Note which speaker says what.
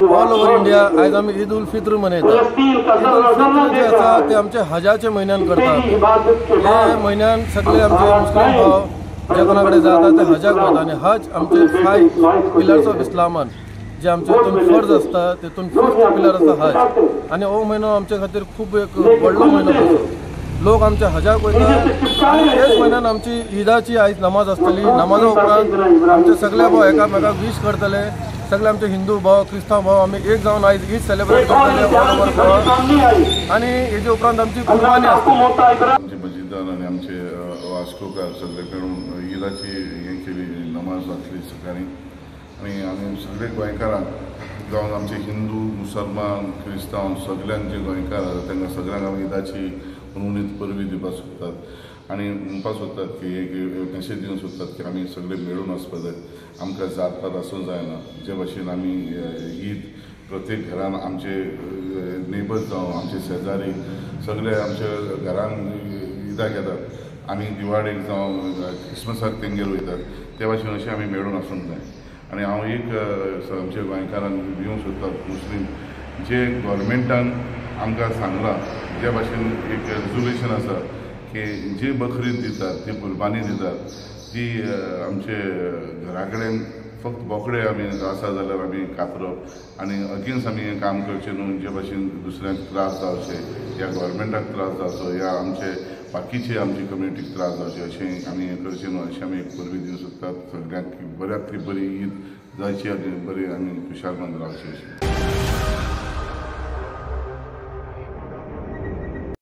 Speaker 1: All over India आयज आमी ईद उल फित्र मनयतात. ईद उल फित्र जे आसा ते आमच्या हजाच्या म्हयन्यान करतात. हे म्हयन्यान सगळे आमचे मुस्लीम भाव जे कोणा कडेन जाता ते हजाक वता आनी हज आमचे 5 पिलर्स ऑफ इस्लामान जे आमचे हितून फर्ज आसता तेतून 5th pillar आसा हज. आनी हो म्हयनो आमचे खातीर खूब एक व्हडलो म्हयनो कसो. लोक आमच्या हजाक वयता आनी तेच म्हयन्यान आमची ईदाची आयज नमाज आसतली. नमाजा उपरांत आमचे सगळे भाव एकामेकाक वीश करतले. सगळे आमचे हिंदू भाव, क्रिस्तांव भाव आमी एक जावन आयज ईद सेलिब्रेट करतले ऑल ओवर गोवा. आनी हेजे उपरांत आमची कुर्बानी आसतली.
Speaker 2: आमचे मजिदान आनी आमचे वास्कोकार सगळे मेळून ईदाची हें केली, नमाज घातली सकाळी. आनी आमी सगळे गोंयकारांक जावन आमचे हिंदू, मुसलमान, क्रिस्तांव सगळ्यांक जे गोंयकार आसा तांकां सगळ्यांक आमी ईदाची हुनहुनीत परबी दिवपाक सोदतात आनी म्हणपाक सोदतात की एक मेसेज दिवंक सोदतात की आमी सगळे मेळून वचपाक जाय. आमकां जातपात आसूंक जायना. जे भाशेन आमी ईद प्रत्येक घरान आमचे नेबर्स जावं आमचे शेजारी सगळे आमच्या घरान ईदाक येतात. आमी दिवाळेक जावं क्रिसमसाक तेंगेर वयतात. ते भाशेन अशें आमी मेळून आसूंक जाय. आनी हांव एक आमच्या गोंयकारांक दिवंक सोदता, मुस्लीम जे गव्हर्मेंटान आमकां सांगलां जे भाशेन एक रेजोल्युशन आसा की जे बकरीद दितात, ती कुर्बानी दितात, ती आमचे घरा कडेन फक्त बोकडे आमी आसा जाल्यार आमी कातरप आनी अगेन्स्ट आमी हें काम करचें न्हू. जे भाशेन दुसऱ्यांक त्रास जावचे या गव्हर्मेंटाक त्रास जावचो या आमचे बाकीचे आमची कम्युनिटीक त्रास जावचे अशें आमी हें करचें न्हू. अशें आमी एक परबी दिवंक सोदतात सगळ्यांक. बऱ्यांतली बरी ईद जायची आनी बरी आमी खुशालमंद रावची अशें.